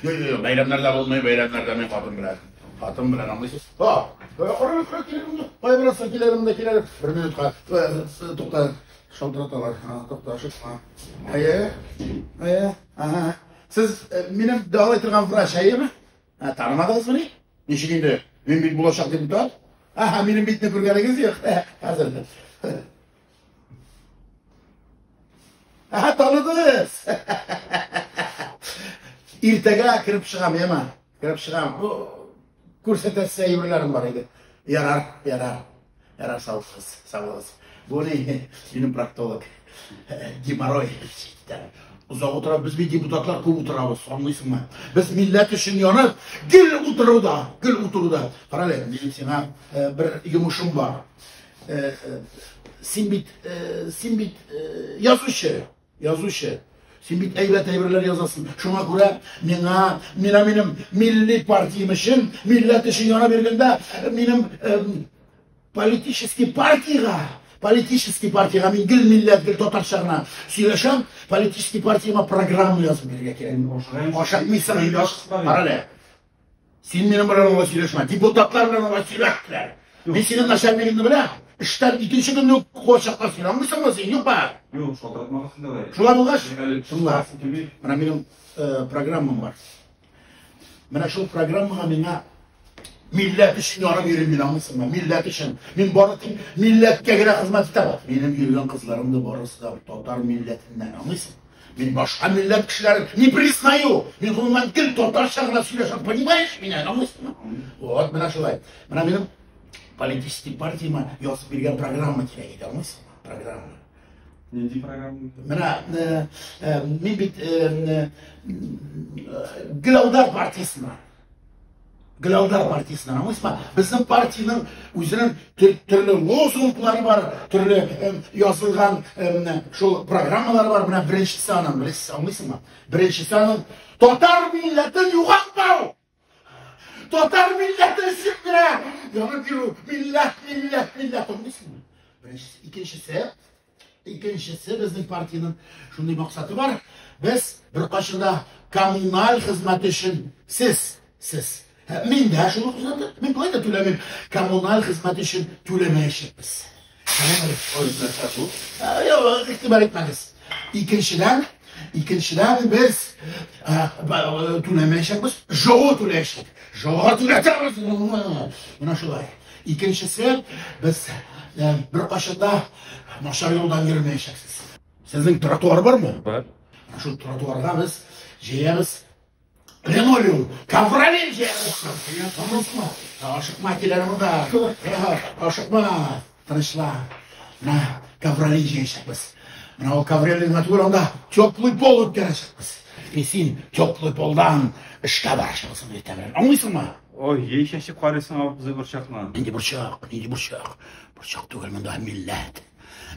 Юк, юк, юк, бәйрәмнәрдә булмый, бәйрәмнәрдә мин хатын белән. Хатын белән аңлыйсыз. Ха, кара, кара, килә, кая барасың, килә монда, килә. Бер минутка. Тукта, шалтыраталар. Тукта, ашыкма. Әйе, әйе, ага. Сез минем дәвалый торган врач, әйеме? Ә, танымадыгызмыни? Ничек инде? Мин бит булачак депутат. Аһа, минем битне күргәнегез юк. Хәзер. Аһа, таныдыгыз. Иртәгә кереп чыгам, яма. Кереп чыгам. Бу күрсәтәсе әйберләрем бар иде. Ярар, ярар. Ярар, сау булыгыз, сау булыгыз. Бу ни, минем проктолог. Геморрой. Озак утыра, без бит депутатлар күп утырабыз, аңлыйсыңмы? Без милләт өчен янып, гел утыруда, гел утыруда. Кара әле, минем сиңа бер йомышым бар. Син бит, син бит язучы, язучы. Син бит әйбәт әйберләр язасың. Шуңа күрә миңа, миңа минем милли партиям өчен, милләт өчен яна биргәндә, минем политический партиягә, политический партиягә мин гел милләт, гел татарча гына сөйләшәм, политический партиямә программа язып бирергә кирәк. Ашыкмыйсың инде. Кара әле. Син минем белән алай сөйләшмә. Депутатлар белән алай сөйләштеләр. Мин синең начальнигыңны беләм. Эштән икенче көнне үк куачаклар сине. Аңлыйсыңмы син? Юкмы? Юк, шалтыратмагыз инде алай. Шулай булгач, тыңла. Менә минем программам бар. Менә шул программага миңа милләт өчен ярым йөрим мин, аңлыйсыңмы? Милләт өчен. Мин бары тик милләткә генә хезмәт итәм. Минем йөргән кызларым да барысы да татар милләтеннән, аңлыйсың? Мин башка милләт кешеләрен не признаю. Мин гомумән гел татарча гына сөйләшәм, понимаешь меня, аңлыйсыңмы? Вот, менә шулай. Менә минем политический партияма язып биргән программа кирәк иде, аңлыйсыңмы? Программа. Нинди программа? Менә мин бит Гөләүдар партиясеннән. Гөләүдар партиясеннән, аңлыйсызмы? Безнең партиянең үзенең төрле лозунглары бар, төрле язылган шул программалары бар. Менә беренчесе аның, беләсез, аңлыйсыңмы? Беренчесе аның татар милләтен югалтмау. Татар милләте өчен генә янып йөрү. Милләт, милләт, милләт, аңлыйсыңмы? Беренчесе, икенчесе, икенчесе безнең партиянең шундый максаты бар. Без беркайчан да коммуналь хезмәт өчен сез, сез. Мин дә шул ук хезмәт, мин болай да түләмим. Коммуналь хезмәт өчен түләмәячәкбез. Юк, игътибар итмәгез. Икенчедән, икенчедән без түләмәячәкбез, ЖО түләячәк. ЖО түләтәбез. Менә шулай. Икенчесе, без беркайчан да начар юлдан йөрмәячәксез. Сезнең тротуар бармы? Бар. Шул тротуарга без җәябез линолеум, ковролин җәябез. Ашыкма, ашыкма, киләр монда. Ашыкма, тынычла. Менә ковролин җәячәкбез. Менә ул ковролин гына түгел, анда теплый пол үткәрәчәкбез. И син теплый полдан эшкә барачаксың иртә белән. Аңлыйсыңмы? Ой, ей чәчеп карыйсың абзый борчакны. Нинди борчак, нинди борчак? Борчак түгел монда милләт.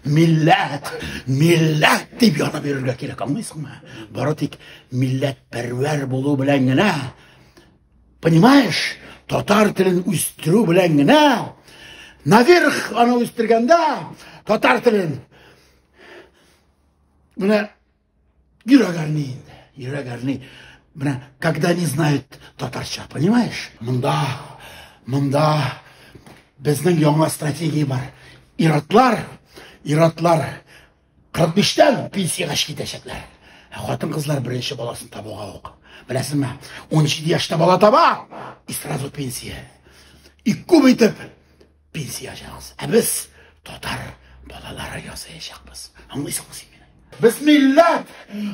Милләт, милләт дип янып йөрергә кирәк, аңлыйсыңмы? Бары тик милләтпәрвәр булу белән генә, понимаешь, татар телен үстерү белән генә, наверх аны үстергәндә, татар телен менә йөрәк әрни инде, йөрәк әрни. Менә, когда не знают татарча, понимаешь? Монда, монда безнең яңа стратегия бар. Иратлар, иратлар 45-тән пенсиягә китәчәкләр. Ә хатын-кызлар беренче баласын табуга ук. Беләсезме, 17 яшьтә бала таба, и сразу пенсия. И күп итеп пенсия алачакбыз. Ә без татар балалары ясаячакбыз. Аңлыйсыңмы син мине? Без милләт,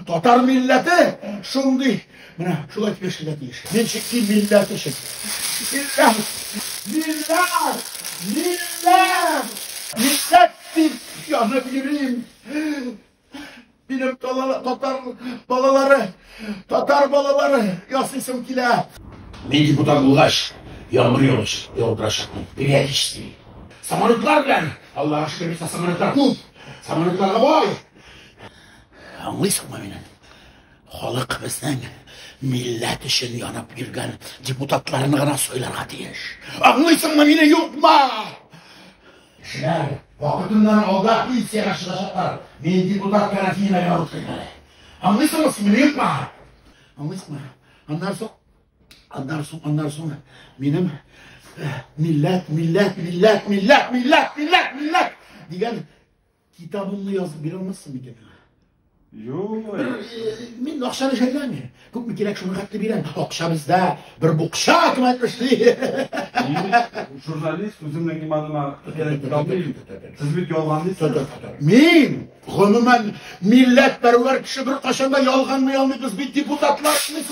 татар милләте шундый. Менә шулай дип яшәргә тиеш. Мин чөнки милләт өчен. Милләт, милләт, милләт, милләт дип янып йөрим. Минем татар балалары, татар балалары ясыйсым килә. Мин депутат булгач, яңгыр яудырачакмын. Периодически. Самолетлар белән. Аллаһка шөкер, бездә самолетлар күп. Самолетларга бай. Аңлыйсыңмы мине? Халык безнең милләт өчен янып йөргән депутатларны гына сайларга тиеш. Аңлыйсыңмы мине, юкмы? Кешеләр вакытыннан алда пенсиягә чыгачаклар. Мин депутат кәнәфиемә генә утырыйм әле. Аңлыйсыңмы син мине, юкмы? Аңлыйсыңмы? Аннан соң, аннан соң, аннан соң минем милләт, милләт, милләт, милләт, милләт, милләт, милләт дигән китабымны язып бирә алмассың микән миңа? Юк. Мин акчаны жәлләмим. Күпме кирәк шуны хәтле бирәм. Акча бездә бер букча, кем әйтмешли. Мин журналист, үземнең иманыма хыянәт итә алмыйм. Сез бит ялганлыйсыз. Мин, гомумән, милләтпәрвәр кеше беркайчан да ялганмый алмый. Без бит депутатлар шуны.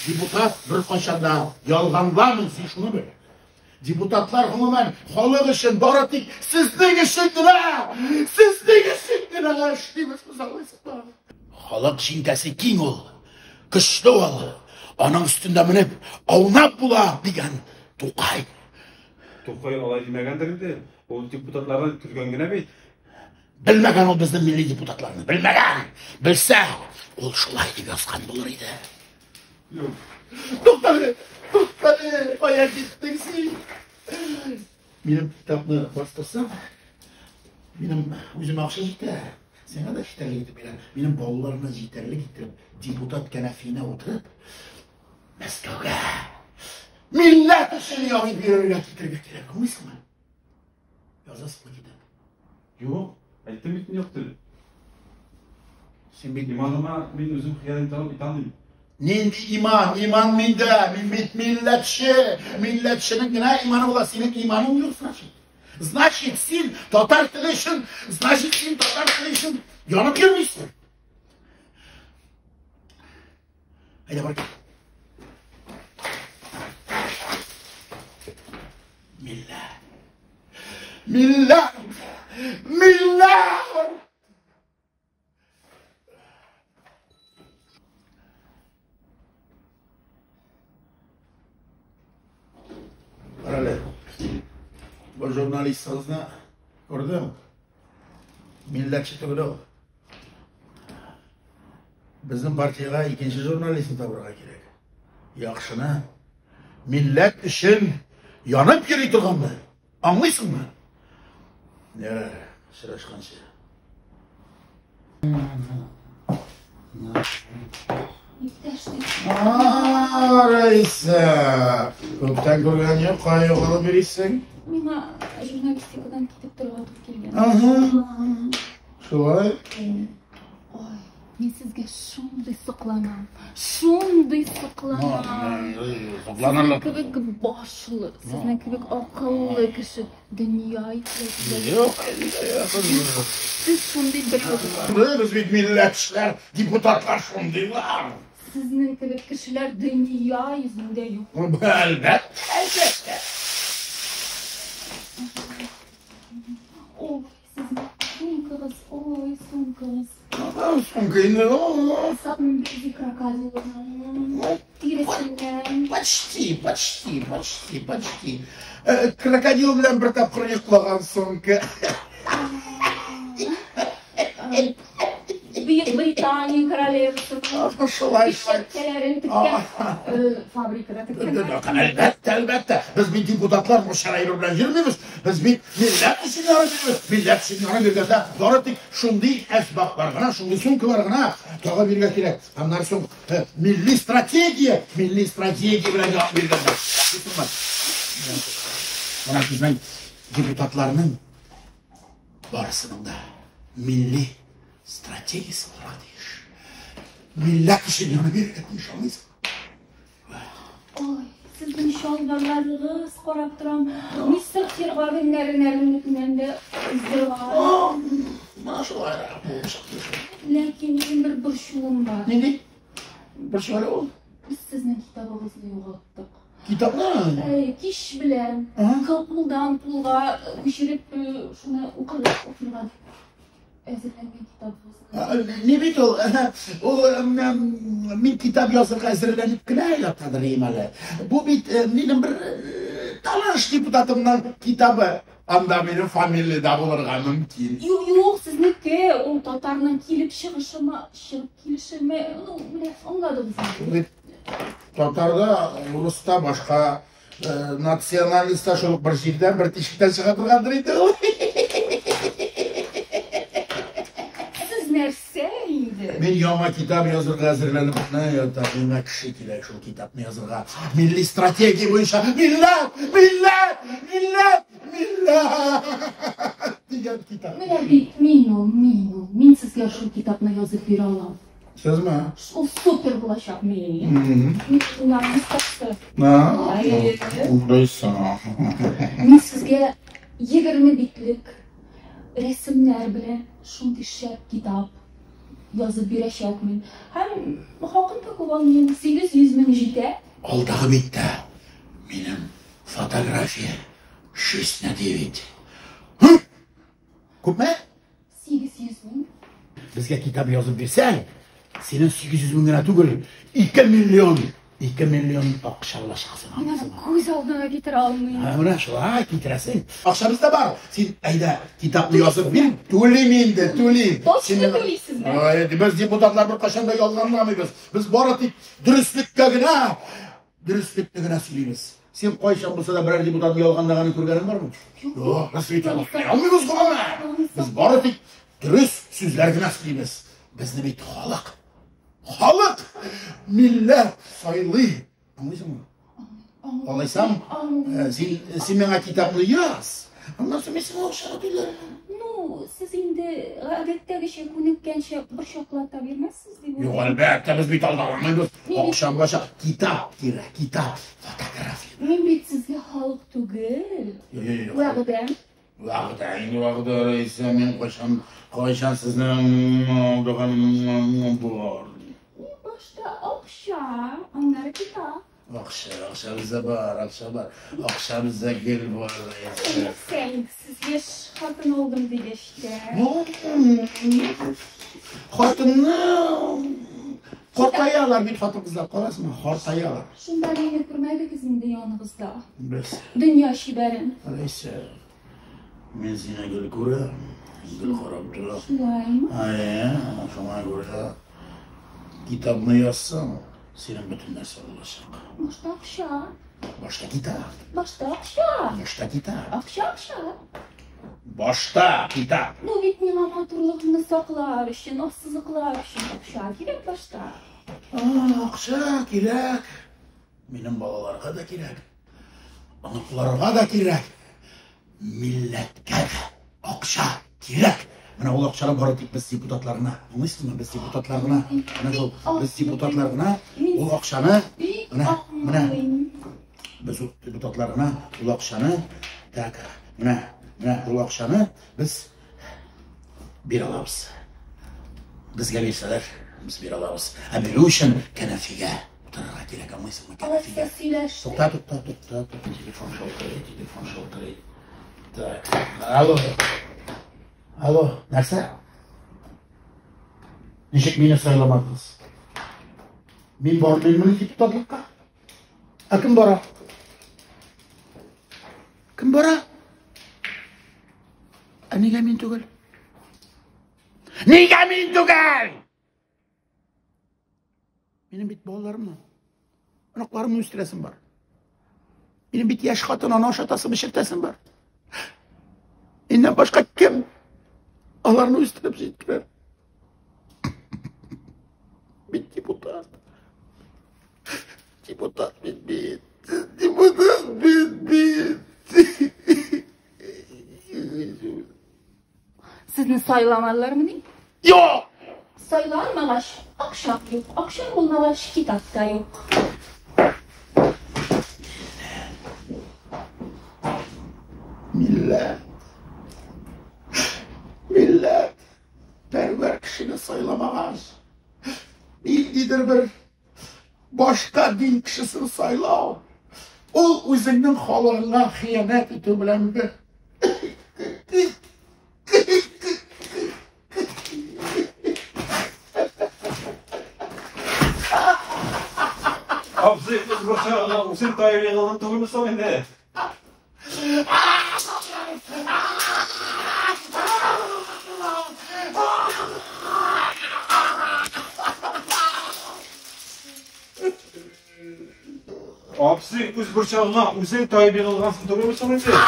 Депутат беркайчан да ялганламый, син шуны бел. Депутатлар гомумән халык өчен бары тик сезнең өчен генә, сезнең өчен генә эшлибез без, аңлыйсызмы? Халык җилкәсе киң ул, көчле ул, аның өстендә менеп аунап була дигән Тукай. Тукай алай димәгәндер инде. Ул депутатларны көлгән генә бит. Белмәгән ул безнең милли депутатларны, белмәгән. Белсә, ул шулай дип язган булыр иде. Юк. Туктале, туктале, кая киттең син? Минем китапны бастырсам, минем үземә акча җитә. Сиңа да җитәрлек итеп бирәм. Минем балаларына җитәрлек итеп, депутат кәнәфиенә утырып, Мәскәүгә милләт өчен ягып йөрергә китергә кирәк, аңлыйсыңмы? Язасыңмы китап? Юк, әйттем бит юк дип. Син бит Иманыма мин үзем хыянәт итә алмыйм. Нинди иман? Иман миндә. Мин бит милләтче. Милләтченең генә иманы була. Синең иманың юк, значит. Значит, син татар теле өчен, значит, син татар теле өчен янып йөрмисең. Әйдә бар кит. Милләт. Милләт. Милләт. Карале. Бу журналист кызны күрдем. Милләтче түгел ул. Безнең партиягә икенче журналистны табырга кирәк. Яхшыны, милләт өчен янып йөри торганны. Аңлыйсыңмы? Ярар, очрашканчы. Рәйсә, күптән күргән юк, кая югалып йөрисең? Миңа журналистикадан китеп торырга туры килгән. Ага. Шулай? Ой, мин сезгә шундый сокланам. Шундый сокланам. Сокланырлык. Сезнең кебек башлы, сезнең кебек акыллы кеше дөнья итәсе. Юк, Сез шундый бер без бит милләтчеләр, депутатлар шундыйлар. Сезнең кебек кешеләр дөнья йөзендә юк. Әлбәттә, әлбәттә. Ой, сезнең сумкагыз, ой, сумкагыз. Сумка инде. Сатмын крокодилының тиресеннән. Почти, почти, почти, почти. Крокодил белән бер тапкыр йоклаган сумка. Бөек Британия королевасының Шулай, шулай. пирчәткәләрен теккән фабрикада теккән. Әлбәттә, әлбәттә. Без бит депутатлар бу шарайры белән йөрмибез. Без бит милләт өчен ярып йөрибез. Милләт өчен ярып йөргәндә бары тик шундый әсбаплар гына, шундый сумкалар гына тагы бирергә кирәк. Аннан соң милли стратегия, милли стратегия белән ярып йөргәндә. Менә безнең депутатларның барысының да милли стратегиясе булырга тиеш. Милләт өчен янып йөрергә тиеш, аңлыйсыңмы? Ой, сезнең чалбарларыгыз карап торам. Мистер Фиргавеннәреннәреннән дә уздырган. Менә шулайрак булып чыкты шул. Ләкин минем бер борчуым бар. Нинди? Борчу әле ул? Без сезнең китабыгызны югалттык. Китапны? Кич белән кулдан кулга күчереп шуны укырга укырга дип әзерләнгән китабыгызны. Ни бит ул, ул мин китап язырга әзерләнеп кенә ятадыр идем әле. Бу бит минем бер таныш депутатымның китабы. Анда минем фамилия дә булырга мөмкин. Юк, юк, сезнеке, ул татарның килеп чыгышымы, чыгып килешеме, ну, менә аңладыгыз инде. Бит татарда, урыста башка националистта шул бер җирдән, бер тишектән чыга торгандыр инде ул. Сез нәрсә инде? Мин яңа китап язырга әзерләнеп кенә ятам. Миңа кеше кирәк шул китапны язырга. Милли стратегия буенча милләт, милләт, милләт, милләт дигән китап. Менә бит мин ул, мин ул. Мин сезгә шул китапны язып бирә алам. Сезме? Ул супер булачак мин. Мин шуларның остасы. Уйлайсың. Мин сезгә 20 битлек рәсемнәр белән шундый шәп китап язып бирәчәкмен. Һәм хакын да күп алмыйм, 800 мең җитә. Алдагы биттә минем фотография 6 на 9. Күпме? 800 мең. Безгә китап язып бирсәң, синең 800 мең генә түгел, 2 миллион, 2 миллион акча алачаксың. Мин аны күз алдына китерә алмыйм. Һа, менә шулай китерәсең. Акча бездә бар. Син әйдә, китапны язып бир, түлим инде, түлим. Точно түлисезме? Ай, без депутатлар беркайчан да ялганламыйбыз. Без бары тик дөреслеккә генә, дөреслекне генә сөйлибез. Син кайчан булса да берәр депутатның ялганлаганын күргәнең бармы? Юк, без бит ялганлый алмыйбыз гомумән. Без бары тик дөрес сүзләр генә сөйлибез. Безне бит халык, халык, милләт сайлый. Аңлыйсыңмы? Алайсам, син, син миңа китапны яз. Аннан соң мин сиңа акчаны түләрмен. Ну, сез инде гадәттәгечә күнеккәнчә борчаклата бирмәссез дип Юк, уйлыйм. әлбәттә, без бит алдаламыйбыз. Мин бит- Акча булачак. Китап кирәк, китап, фотография. Мин бит сезгә халык түгел. Юк, юк, юк. Вәгъдәм. Вәгъдә, инде вәгъдә, Рәисә, мин кайчан, кайчан сезнең алдыганым бар. Башта акча, аннары китап. Акча, акча бездә бар, акча бар. Акча бездә гел бар, Рәисә. Сен, сез яшь хатын алдым дигәч тә. Хатынны картаялар бит хатын-кызлар, карасыңмы? Картаялар. Шунда мине күрмәдегез инде яныгызда. Без, Дөнья чибәрен. Рәисә, мин сине гел күрәм, гел карап торам. Шулаймы? Әйе, шуңа күрә китапны язсаң, синең бөтен нәрсә булачак. Башта акча. Башта китап, Башта акча. башта китап. Акча, акча. Башта китап. Ну бит миңа матурлыгымны саклар өчен, ассызыклар өчен акча кирәк башта. Акча кирәк. Минем балаларга да кирәк. Оныкларга да кирәк. Милләткә дә акча кирәк. Менә ул акчаны бары тик без депутатлар гына. Аңлыйсызмы? Без депутатлар гына. Менә шул без депутатлар гына ул акчаны Бик менә менә аңлыйм. без ул депутатлар гына ул акчаны так менә менә ул акчаны без бирә алабыз. Безгә бирсәләр, без бирә алабыз. Ә бирү өчен кәнәфигә утырырга кирәк, аңлыйсыңмы? Алайса Кәнәфигә. сөйләштек. Тукта, тукта, тукта, тукта. Телефон шалтырый, телефон шалтырый. Так, алло. Алло, нәрсә? Ничек мине сайламадыгыз? Мин бармыйммыни депутатлыкка? Ә кем бара? Кем бара? Ә нигә мин түгел? Нигә мин түгел? Минем бит балаларымны, оныкларымны үстерәсем бар. Минем бит яшь хатын, аны ашатасым, эчертәсем бар. Миннән башка кем аларны үстереп җиткерер? Мин депутат. Депутат мин бит. Депутат мин бит. Сезне сайламадылармыни? Юк! Сайланмагач, акча юк, акча булмагач, китап та юк. Милләт. Милләт. Пәрвәр кешене сайламагач, ниндидер бер башка дин кешесен сайлау, ул үзеңнең халыгыңа хыянәт итү белән бер. Абзый, үз борчагыңа үзең таеп егылдың түгелме соң инде? Абзый, үз борчагыңа үзең таеп егылгансың түгелме соң инде?